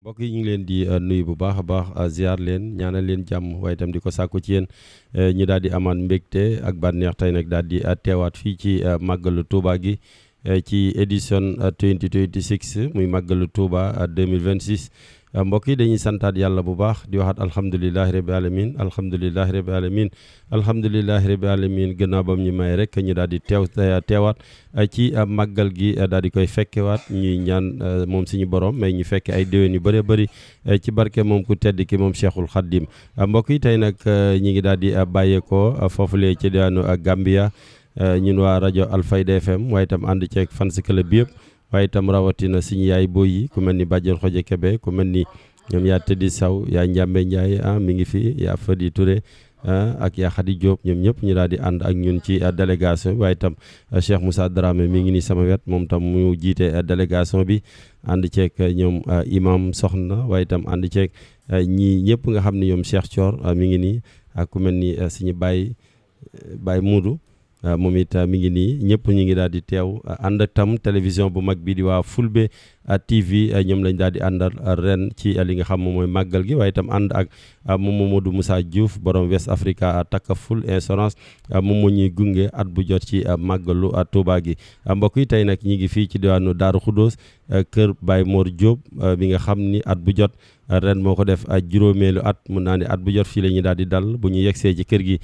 mbokk yi ñu ngi leen di nuyu bu baax a baax ziar leen ñaanal leen jàmm waaye itam di ko sàkku ci yéen ñu daal di amaat mbégte ak bànneex tey nag daal di teewaat fii ci màggalu Touba gi ci édition 2026 muy màggalu Touba 2026 mbokk yi dañuy santaat yàlla bu baax di waxaat alhamdulilahi rabi alamin alhamdulilahi rabi alamin alhamdulilahi rabi alamin gannaaw bam ñu may rek ñu daal di teewaat ci màggal gi daal di koy fekkewaat ñuy ñaan moom suñu borom may ñu fekke ay déwén yu bëree bëri ci barke moom ku tedd ki moom Cheikhul Khadim mbokk yi tey nag ñi ngi daal di bàyyeekoo foofulee ci diwaanu Gambia ñun waa rajo Alfayda FM waaye itam ànd ceeg fans club bi yëpp waaye itam rawatina suñu yaay boy yi ku mel ni Badiane Xoje Kebe ku mel ni ñoom yaa Teddi Saw yaa Njàmbe Njaay mi ngi fi yaa Fadi Touré ak yaa Khady Diop ñoom ñëpp ñu daal di ànd ak ñun ci délégation bi waaye itam Cheikh Moussa Dramé mi ngi ni sama wet moom tam mu jiite délégation bi ànd ceeg ñoom imam Soxna waaye itam ànd ceeg ñii ñëpp nga xam ne ñoom Cheikh Thior mi ngi nii ak ku mel ni suñu Baye Moudou moom it mi ngi nii ñëpp ñu ngi daal di teew ànd ak tam télévision bu mag bi di waa Fulbe TV ñoom lañ daal di àndal ren ci li nga xam moom mooy màggal gi waaye itam ànd ak moom Mamadou Moussa Diouf borom West Africa Takaful Insurance moom moo ñuy gunge at bu jot ci màggalu Touba gi mbokk yi tey nag ñi ngi fii ci diwaanu Daaru Khoudoss kër Baye Mor Diop bi nga xam ni at bu jot ren moo ko def juróomeelu at mun naa ne at bu jot fii la ñuy daal di dal bu ñu yegsee ci kër gi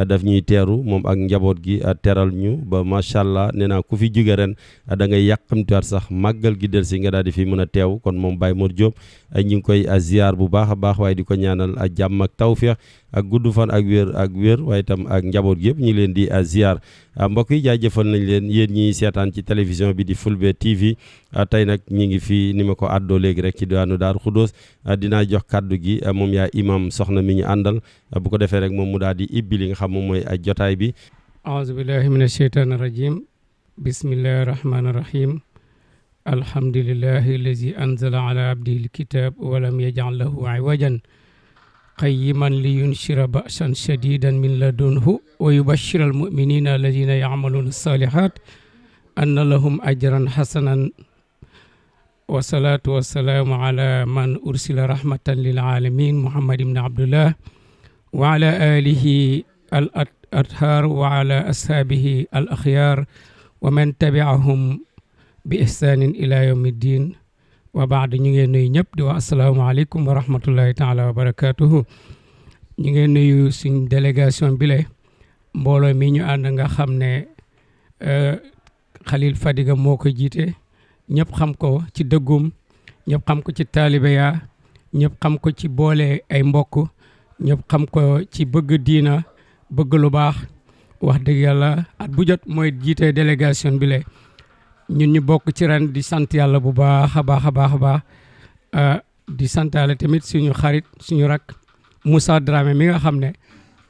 daf ñuy teeru moom ak njaboot gi teral ñu ba macha allah nee naa ku fi jóge ren da ngay yàqamtiwaat sax màggal gi del si nga daal di fi mën a teew kon moom Baye Mor Diop ñu ngi koy ziar bu baax a baax waaye di ko ñaanal jàmm ak tawféex ak gudd fan ak wér waaye itam ak njaboot gi yëpp ñu ngi leen di ziar mbokk yi jaajëfal nañ leen yéen ñi seetaan ci télévision bi di Fulbe TV tey nag ñi ngi fi ni ma ko àddoo léegi rek ci diwaanu Daaru Khoudoss dinaa jox kàddu gi moom yaa imam Soxna mi ñu àndal bu ko defee rek moom mu daal di ibbi li nga xam moom mooy jotaay bi aouzu billahi min asheytaani rajim bismillahi rahmaani rahim alhamdulillahi allazi anzala ala abdihi alkitab walam yaj'al lahu iwajan qayyiman liyunshira ba'san shadidan min ladunhu wa yubashshira almu'minina alladhina ya'maluna as-salihat anna lahum ajran hasanan wa salatu wa salamu ala man ursila rahmatan lil alamin Muhammad ibn Abdullah wa ala alihi al athar wa ala ashabihi al akhyar wa man tabi'ahum bi ihsanin ila yawmiddin wa baad ñu ngeen nuyu ñëpp di wax asalaamaaleykum wa rahmatullahi taala wa barakatuhu ñu ngeen nuyu suñ délégation bi le mbooloo mi ñu ànd nga xam ne Khalil Fadiga moo ko jiite ñëpp xam ko ci dëggum ñëpp xam ko ci taalibe yaa ñëpp xam ko ci boole ay mbokk ñëpp xam ko ci bëgg diina bëgg lu baax wax dëgg yàlla at bu jot mooy jiite délégation bi le ñun ñu bokk ci ren di sant yàlla bu baax a baax a baax a baax di sant yàlla tamit suñu xarit suñu rak Moussa Dramé mi nga xam ne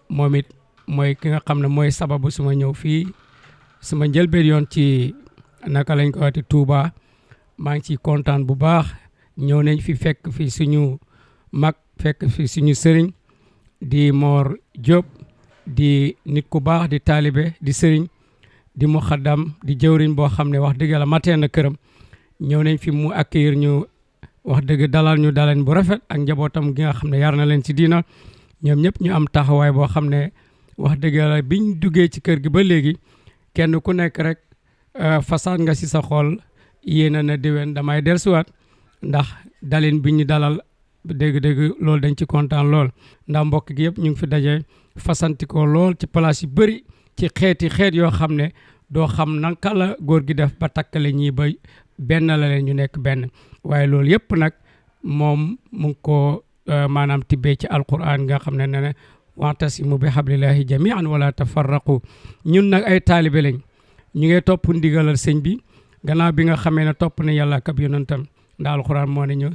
moom it mooy ki nga xam ne mooy sababu suma ñëw fii suma njëlbeen yoon ci naka lañ ko waxee Touba maa ngi ciy kontaan bu baax ñëw nañ fi fekk fi suñu mag fekk fi suñu sëriñ di Mor Diop di nit ku baax di taalibe di sëriñ di mu xaddam di jëwriñ boo xam ne wax dëgg yàlla matee na këram ñëw nañ fi mu accueillir ñu wax dëgg dalal ñu daleen bu rafet ak njabootam gi nga xam ne yar na leen ci diina ñoom ñëpp ñu am taxawaay boo xam ne wax dëgg yàlla biñ duggee ci kër gi ba léegi kenn ku nekk rek façon nga si sa xol yéena na déwén damay dellusiwaat ndax dalin bi ñu dalal dégg-dégg loolu dañ ci kontaan lool ndax mbokk gi yëpp ñu ngi fi daje fasantikoo lool ci place yu bëri ci xeet yoo xam ne doo xam naka la góor gi def ba takkale ñii ba benn la leen ñu nekk benn waaye loolu yëpp nag moom mu ngi ko maanaam tibbee ci alquran nga xam ne ne wa'tasimu bi hablillahi jami'an wala tafarraqu ñun nag ay taalibe lañ ñu ngi topp ndigalal sëñ bi gannaaw bi nga xamee ne topp na yàlla ak ab yonentam ndax alquran moo ne ñu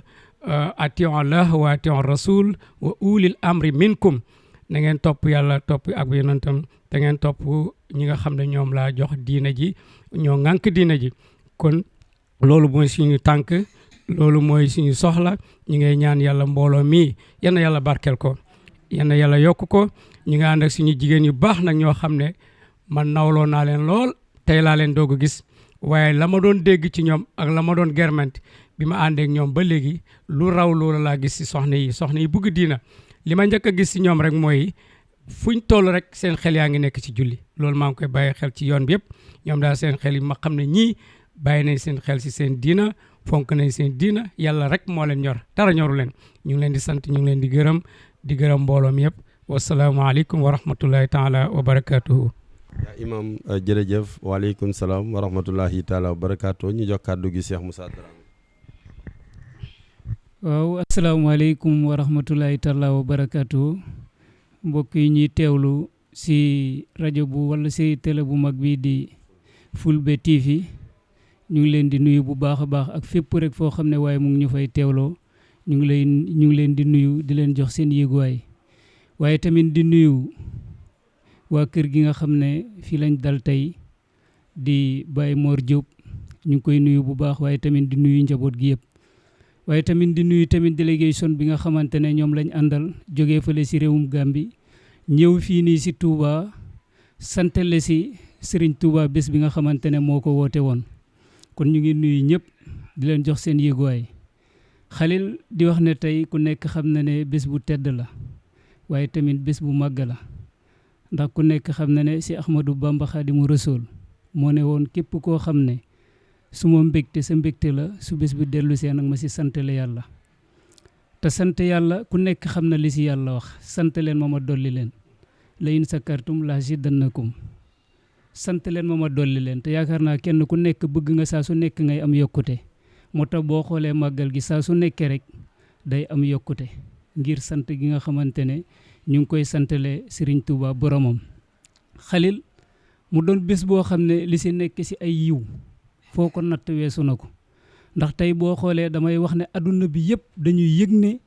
ati'u Allah wa ati'u rasul wa ulil amri minkum na ngeen topp yàlla topp ak yonentam te ngeen topp ñi nga xam ne ñoom laa jox diina ji ñoo ŋànk diina ji kon loolu mooy suñu tànk loolu mooy suñu soxla ñu ngay ñaan yàlla mbooloo mii yal na yàlla barkeel ko yal na yàlla yokk ko ñu nga ànd ak suñu jigéen yu baax nag ñoo xam ne man nawloo naa leen lool tey laa leen doog a gis waaye la ma doon dégg ci ñoom ak la ma doon germent bi ma àndeek ñoom ba léegi lu raw loolu laa gis si soxna yi bugg diina li ma njëkk a gis si ñoom rek mooy fuñ toll rek seen xel yaa ngi nekk ci julli loolu maa ngi koy bàyyi xel ci yoon bi yëpp ñoom daal seen xel yi ma xam ne ñii bàyyi nañ seen xel si seen diina fonk nañ seen diina yàlla rek moo leen ñor dara ñoru leen ñu ngi leen di sant ñu ngi leen di gërëm mbooloom yëpp wasalaamaaleykum wa rahmatullahi taala wa barakatuhu. yaa imam jërëjëf waaleykum salaam wa rahmatullahi taala wa barakatuhu ñu jox kàddu gi Cheikh Moussa Dramé. waaw asalaamaaleykum wa rahmatullahi taala wa barakatuhu mbokk yi ñuy teewlu si rajo bu wala si télé bu mag bi di Fulbe TV ñu ngi leen di nuyu bu baax a baax ak fépp rek foo xam ne waaye mu ngi ñu fay teewloo ñu ngi leen di nuyu di leen jox seen yéeguwaay waaye tamit di nuyu waa kër gi nga xam ne fii lañ dal tey di Baye Mor Diop ñu ngi koy nuyu bu baax waaye tamit di nuyu njaboot gi yëpp waaye tamit di nuyu tamit délégation bi nga xamante ne ñoom lañ àndal jógee fële si réewum Gambie ñëw fii nii si Touba santale si Serigne Touba bés bi nga xamante ne moo ko woote woon kon ñu ngi nuyu ñëpp di leen jox seen yéeguwaay Khalil di wax ne tey ku nekk xam na ne bés bu tedd la waaye tamit bés bu màgg la ndax ku nekk xam na ne si Ahmadou Bamba Khadimu Rasul moo ne woon képp koo xam ne su ma mbégte sa mbégte la su bés bu dellu see nag ma si santale yàlla te sant yàlla ku nekk xam na li si yàlla wax sant leen ma dolli leen la in sakartum la zidannakum sant leen ma dolli leen te yaakaar naa kenn ku nekk bëgg nga saa su nekk ngay am yokkute moo tax boo xoolee màggal gi saa su nekkee rek day am yokkute ngir sant gi nga xamante ne ñu ngi koy santale Serigne Touba boromam. Khalil mu doon bés boo xam ne li si nekk si ay yiw foo ko natt weesu na ko ndax tey boo xoolee damay wax ne adduna bi yëpp dañuy yëg ne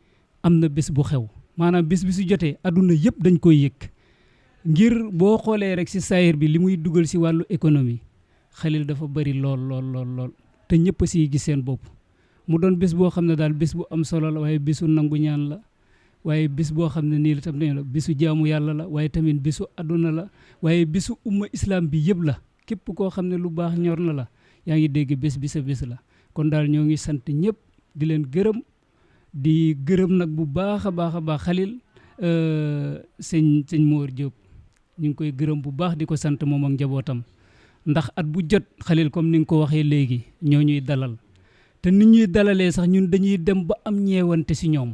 am na bés bu xew maanaam bés bi su jotee adduna yëpp dañ koy yëg ngir boo xoolee rek si saayir bi li muy dugal si wàllu économie Khalil dafa bëri lool te ñëpp a siy gis seen bopp mu doon bés boo xam ne daal bés bu am solo la waaye bésu nangu ñaan la waaye bés boo xam ne nii la tam la bésu jaamu yàlla la waaye tamit bésu adduna la waaye bésu umma islam bi yëpp la képp koo xam ne lu baax ñor na la yaa ngi dégg bés bi sa bés la kon daal ñoo ngi sant ñëpp di leen gërëm nag bu baax a baax Khalil sëñ Mor Diop ñu ngi koy gërëm bu baax di ko sant moom ak njabootam ndax at bu jot Khalil comme ni nga ko waxee léegi ñoo ñuy dalal te nit ñuy dalalee sax ñun dañuy dem ba am ñeewante si ñoom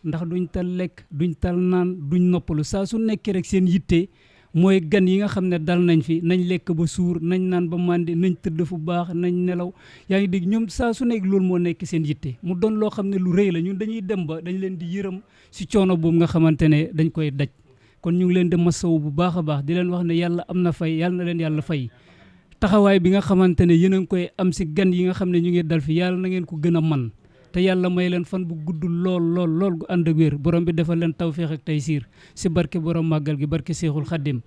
ndax duñ tal lekk duñ tal naan duñ noppalu saa su nekkee rek seen yitte mooy gan yi nga xam ne dal nañ fi nañ lekk ba suur nañ naan ba màndi nañ tëdd fu baax nañ nelaw yaa ngi dégg ñoom saa su nekk loolu moo nekk seen yitte mu doon loo xam ne lu rëy la ñun dañuy dem ba dañ leen di yërëm si coono boobu nga xamante ne dañ koy daj kon ñu ngi leen di masawu bu baax a baax di leen wax ne yàlla am na fay yàlla na leen yàlla fay taxawaay bi nga xamante ne yéen a ngi koy am si gan yi nga xam ne ñu ngi dal fi yàlla na ngeen ko gën a man te yàlla may leen fan bu gudd lool gu ànd ak wér borom bi defal leen tawféex ak taysiir si barke borom màggal gi barke Seexul Xaddim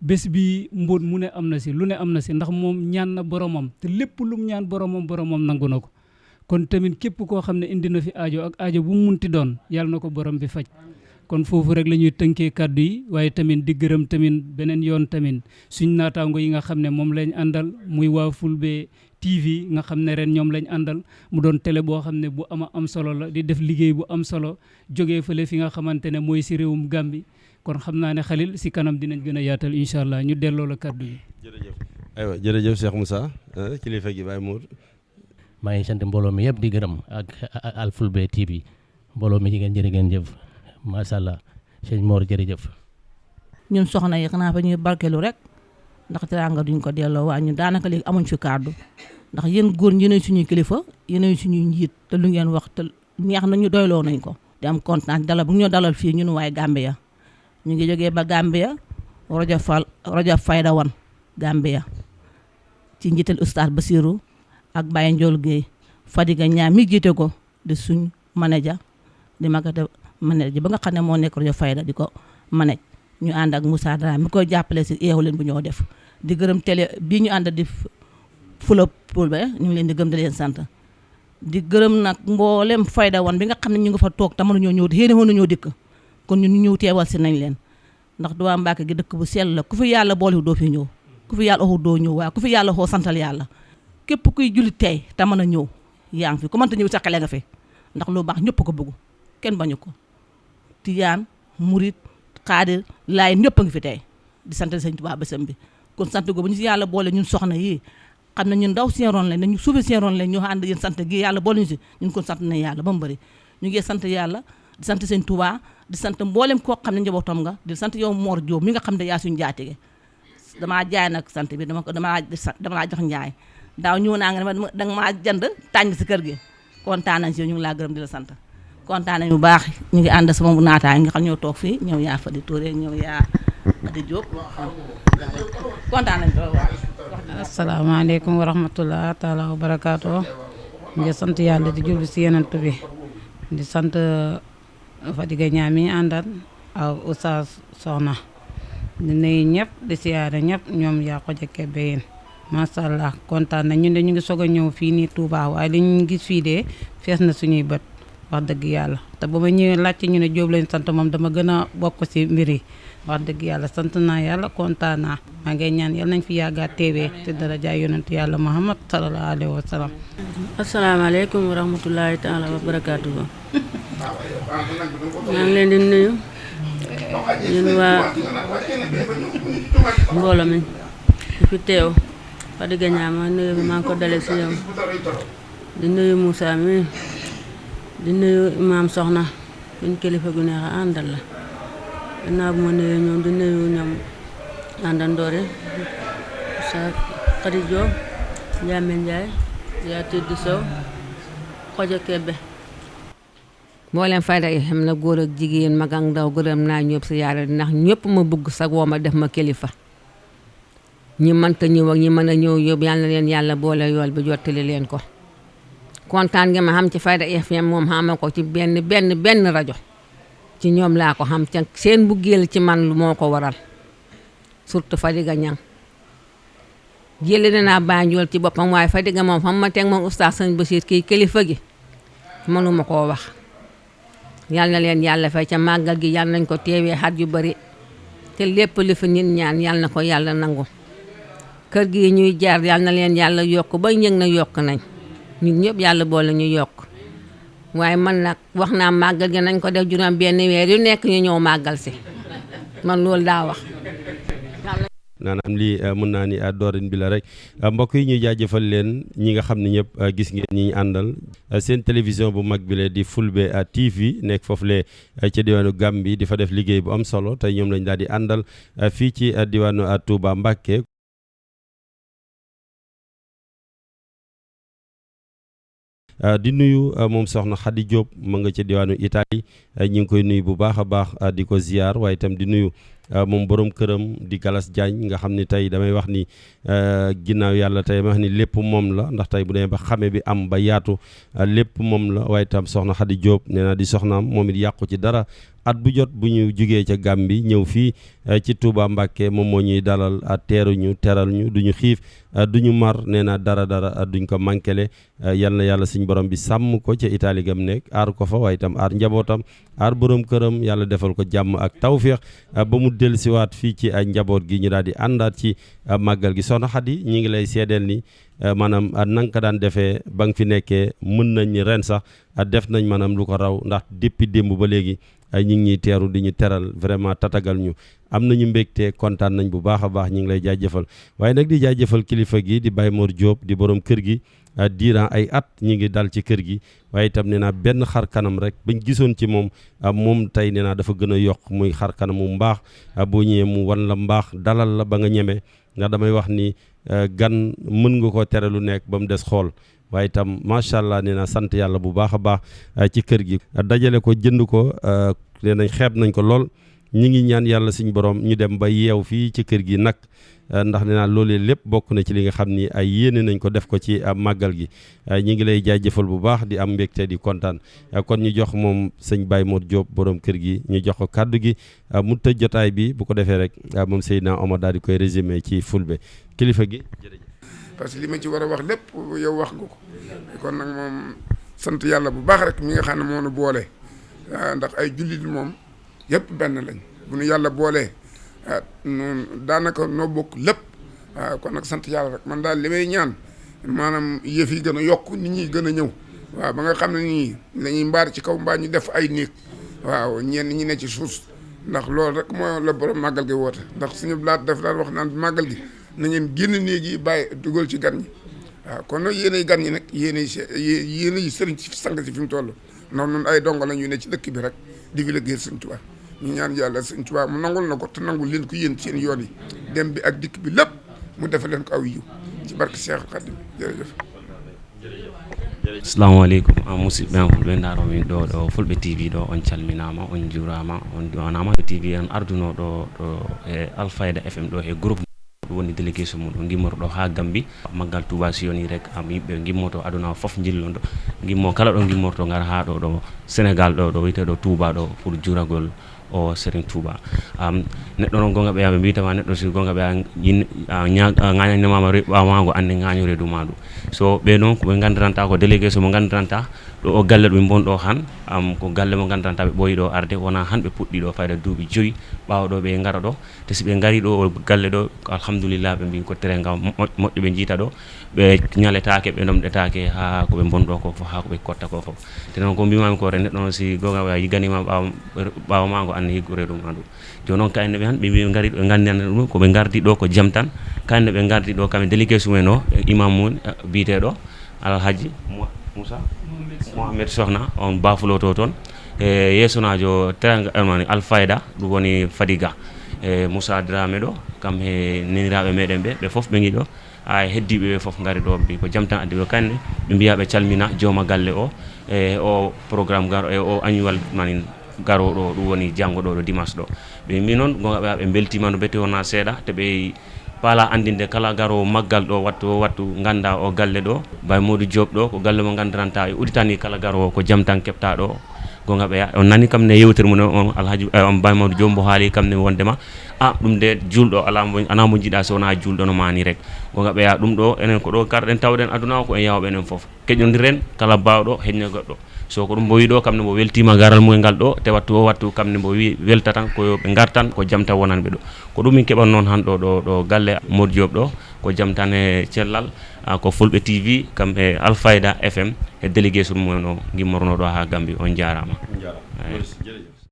bés bi mbóot mu ne am na si lu ne am na si ndax moom ñaan na boromam te lépp lu mu ñaan boromam nangu na ko kon tamit képp koo xam ne indi na fi aajo ak aajo bu mu munti doon yàlla na ko borom bi faj kon foofu rek la ñuy tënkee kàddu yi waaye tamit di gërëm tamit beneen yoon tamit suñ naataango yi nga xam ne moom lañ àndal muy waa Fulbe TV nga xam ne ren ñoom lañ àndal mu doon télé boo xam ne bu am solo la di def liggéey bu am solo jógee fële fi nga xamante ne mooy si réewum Gambie kon xam naa ne Khalil si kanam dinañ gën a yaatal incha allah ñu delloo la kàddu yi. jërëjëf Cheikh Moussa kilifa gi Baye Mor. maa ngi sant mbooloo mi yëpp di gërëm ak Fulbe TV mbooloo mi jigéen jërë ngeen jëf macha allah sëñ Mor jërëjëf. ñun soxna yi xanaa fa ñuy barkeelu rek ndax teraanga duñ ko delloo waa ñun daanaka léegi amuñ fi kàddu ndax yéen góor ñi yéenay suñuy kilifa yéenay suñuy njiit te lu ngeen wax te neex na ñu doyloo nañ ko. di am kontaan dalal bu ñu dalal fii ñun waaye Gambia ñu ngi jógee ba Gambia rajo Fayda One Gambia ci njiital Oustaz Basirou ak Baye Ndiol Guèye Fadiga ñaam mi jiite ko di suñ manager di magate manager ba nga xam ne moo nekk rajo Fayda di ko manage ñu ànd ak Moussa Dramé mi koy jàppale si eewu leen bu ñoo def di gërëm télé bii ñu ànd di Fulbe ñu ngi leen di gërëm di leen sant di gërëm nag mboolem Fayda One bi nga xam ne ñu ngi fa toog te mënuñoo ñëw xëy na mënuñoo dikk kon ñun ñu ñëw teewal si nañ leen ndax Touba Mbacké gi dëkk bu sell la ku fi yàlla boole doo fi ñëw ku fi yàlla waxu doo ñëw waaye ku fi yàlla xoo santal yàlla képp kuy julli tey te mën a ñëw yaa ngi fi ku mënta ñëw sa xale nga fi ndax lu baax ñëpp ko bëggu kenn bañu ko tijaan murit xaadir laay ñëpp a ngi fi tey di sant sëñ Tuubaa bésam bi kon sant go bu ñu si yàlla boole ñun soxna yi xam ne ñun ndaw seen ron lañ nañu suufi seen ron lañ ñoo ànd yéen sant gi yàlla boole ñu si ñun kon sant nañ yàlla ba mu bëri ñu ngi sant yàlla di sant sëñ Tuubaa di sant mboolem koo xam ne njabootam nga di sant yow Mor Diop mi nga xam ne yaa suñu jaatige damaa jaay nag sant bi dama laa jox njaay daaw ñëw naa nga da nga maa jënd tànn si kër gi kontaan nañ si ñu ngi laa gërëm di la sant kontaan nañ bu baax ñu ngi ànd sama naataay nga xam ñoo toog fii ñëw yaa Fadi Touré ñëw yaa Adi Diop kontaan nañ ko asalaamaaleykum wa rahmatulah taala wa barakaatu ngi sant yàlla di julli si yenent bi di sant Fadiga ñaam mi àndal ak Oustaz Soxna di nuyu ñëpp di siyaare ñëpp ñoom yaa ko jëkke béyin macha allah kontaan na ñun de ñu ngi soog a ñëw fii nii Touba waaye li ñu gis fii de fees na suñuy bët wax dëgg yàlla te ba ma ñëwee laajte ñu ne Jóob lañ sant moom dama gën a bokk si mbir yi wax dëgg yàlla sant naa yàlla kontaan naa maa ngi ñaan yàlla nañ fi yàggaat teewee te daraja yonent yàlla Muhammad sallallahu alayhi wa sallam. asalaamaaleykum wa rahmatulahi taala wa barakaatuhu. maa ngi leen di nuyu ñun waa mbooloo mi ñu fi teew Fadiga ñaam ma nuyu bi maa ngi ko dalee si yow di nuyu Moussa mi di nuyu Imaam Soxna suñ kilifa gu neex a àndal la gannaaw bu ma nuyu ñoom di nuyu ñoom àndandoore sa Xadi Joob Jaame Njaay yaa Tiddi Sow Xoja Kebe mboolem fayda yi xam na góor ak jigéen mag ak ndaw gërëm naa ñëpp si yàlla ndax ñëpp ma bëgg sa woo ma def ma kilifa ñi mënta ñëw ak ñi mën a ñëw yóbbu yàlla na leen yàlla boole yool bi jottali leen ko kontaan nga ma xam ci Fayda FM moom xama ko ci benn rajo ci ñoom laa ko xam ca seen buggeel ci man lu moo ko waral surtout Fadiga ñang jëlee dinaa Banjul ci boppam waaye Fadiga moom xam ma teg moom Oustaz Sëñ Bachir kii kilifa gi mënuma koo wax yal na leen yàlla fay ca màggal gi yal nañ ko teewee xat yu bari te lépp li fi nit ñaan yal na ko yàlla nangu kër gi ñuy jaar yal na leen yàlla yokk ba yëg na yokk nañ ñun ñëpp yàlla boole ñu yokk waaye man nag wax naa màggal gi nañ ko def juróom benn weer yu nekk ñu ñëw màggal si man loolu daa wax naanaam lii mën naa ni doorin bi la rek mbokk yi ñuy jaajëfal leen ñi nga xam ne ñëpp gis ngeen ñi ñu àndal seen télévision bu mag bi la di Fulbe TV nekk foofu le ca diwaanu Gambie di fa def liggéey bu am solo tey ñoom lañ daal di àndal fii ci diwaanu Touba Mbacké di nuyu moom soxna Xadi Diop ma nga ca diwaanu Italie ñi ngi koy nuyu bu baax a baax di ko ziar waaye itam di nuyu moom borom këram di Galas Diagne nga xam ni tey damay wax ni ginnaaw yàlla tey damay wax ni lépp moom la ndax tey bu demee ba xame bi am ba yaatu lépp moom la waaye itam soxna Xadi Diop nee naa di soxnaam moom it yàqu ci dara at bu jot bu ñu jugee ca Gàmbi ñëw fii ci Touba Mbacké moom moo ñuy dalal teeru ñu teral ñu duñu xiif duñu mar nee naa dara duñ ko mankele yal na yàlla suñ borom bi sàmm ko ca Italie gam nekk aar ko fa waaye itam aar njabootam aar borom këram yàlla defal ko jàmm ak tawféex ba mu dellu siwaat fii ci ay njaboot gi ñu daal di àndaat ci màggal gi soxna Xadi ñi ngi lay seedeel ni maanaam nanga ko daan defee ba nga fi nekkee mën nañ ni ren sax def nañ maanaam lu ko raw ndax depuis démb ba léegi ay ñu ngi ñuy teeru di ñu teral vraiment tatagal ñu am nañu mbégte kontaan nañ bu baax a baax ñu ngi lay jaajëfal waaye nag di jaajëfal kilifa gi di Baye Mor Diop di borom kër gi diiran ay at ñi ngi dal ci kër gi waaye itam nee naa benn xar kanam rek bañ gisoon ci moom moom tey nee naa dafa gën a yokk muy xar kanamu mbaax boo ñëwee mu wan la mbaax dalal la ba nga ñeme ndax damay wax ni gan mën nga ko tere lu nekk ba mu des xool waaye itam macha allah nee na sant yàlla bu baax a baax ci kër gi dajale ko jënd ko nee nañ xeeb nañ ko lool ñi ngi ñaan yàlla suñ borom ñu dem ba yeew fii ci kër gi nag ndax nee naa loolee lépp bokk na ci li nga xam ni ay yéene nañ ko def ko ci màggal gi ñi ngi lay jaajëfal bu baax di am mbégte di kontaan kon ñu jox moom sëñ Baye Mor Diop borom kër gi ñu jox ko kàddu gi mu tëj jotaay bi bu ko defee rek moom Seydina Omar daal di koy résumé ci Fulbe kilifa gi jërëjëf. parce que li ma ci war a wax lépp yow wax nga ko kon nag moom sant yàlla bu baax rek mi nga xam ne moo nu boole ndax ay jullit moom yëpp benn lañ bu nu yàlla boolee noonu daanaka noo bokk lépp kon nag sant yàlla rek man daal li may ñaan maanaam yëf yi gën a yokk nit ñi gën a ñëw waaw ba nga xam ne nii dañuy mbaar ci kaw mbaa ñu def ay néeg waaw ñenn ñi ne ci suuf ndax loolu rek mooy la borom màggal gi woote ndax suñu blaat daf daan wax naan màggal gi na ngeen génn néeg yi bàyyi dugal ci gan ñi waaw kon nag yéenay gan ñi nag yéenay sëriñ ci sang si fi mu toll noonu noonu ay dongo la ñu ne ci dëkk bi rek di fi liggéeyal Sëriñ Tuubaa ñu ñaan yàlla Sëriñ Tuubaa mu nangul na ko te nangul leen ko yéen seen yoon yi dem bi ak dikk bi lépp mu defal leen ko aw yiw ci barke Cheikh Khadim jërëjëf. Assalamu aleykum musidɓe an fulɓe ndaromin ɗo fulɓe tv ɗo on calminama on jurama on jonama tv en arduno ɗo e Alfayda FM ɗo e groupe woni délégation muɗum gimmorɗo ha Gambie maggal Touba si yoni rek yimɓe gimmoto aduna foof jillodo gimmo kala ɗo gimmorto gara ha ɗo Sénégal ɗo wiyteɗo Touba ɗo pour juragol o Serigne Touba neɗɗo noon gonga ɓe yaɓe mbitama neɗɗo si gonga ɓe gañanimama ɓawmago ande gaño reedu maɗum so ɓe noon koɓe gandiranta ko délégation mo gandiranta ɗo o galle ɗo ɓe bonɗo han ko galle mo gandiranta ɓe ɓooyi ɗo arde wona han ɓe puɗɗi ɗo fayda duuɓi 5 ɓawa ɗo ɓe gara ɗo te si ɓe gari ɗo galle ɗo alhamdulillah ɓe mbi ko tere gam moƴƴo ɓe jiita ɗo ɓe ñaletake ɓe ɗomɗetake ha koɓe bonɗo ko fof ha koɓe kotta ko fof te noon ko mbimami ko re neɗɗo noon si gonga yiganima ɓawmago anne higgo reedu maɗum joni noon kayne ɓe han ɓe mbi ɓe gari ɗo gandina ɗum koɓe gardi ɗo ko jaam tan kayne ɓe gardi ɗo kamɓe délégation men o imam mum biyeteɗo Alhaji Moussa Mohamed Sohna on bafuloto toon e yeesonajo teranga Alfayda ɗum woni Fadiga e Moussa Dramé ɗo kam e neniraɓe meɗen ɓe foof ɓe giɗo heddiɓe ɓe foof gari ɗo mbi ko jaam tan addi ɓe kanne ɓe mbiya ɓe calmina jooma galle o e o programme garo e o annual manin garoɗo ɗum woni janggo ɗo dimanche ɗo ɓe mbi noon gonga ɓe beltima no bete wona seeɗa te ɓe paala andinde kala garowo maggal ɗo wattu ganda o galle ɗo Baye Modou Diop ɗo ko galle mo gandiranta e uditani kala garowo ko jaam tan keɓta ɗo gonga ɓe on nani kam ne yewtere mum on Alhaji on Baye Modou Diop mbo haali kam ne wondema ɗum de julɗo ana mo jiiɗa so wona julɗo no mani rek gonga ɓe ɗum ɗo enen ko ɗo garɗen tawɗen aduna ko en yawɓe enen foof keƴodiren kala bawɗo heñña goɗɗo so ko ɗum mbo wi ɗo kamne mbo weltima garal mumen ngal ɗo te wattu kamne mbo wi welta tan ko ɓe gartan ko jaam tan wonanɓe ɗo ko ɗum min keɓan noon han ɗo galle Modou Diop ɗo ko jaam tan e cellal ko fulɓe tv kamɓe Alfayda FM e délégation mumen o gimmorno ɗo ha Gambie on jarama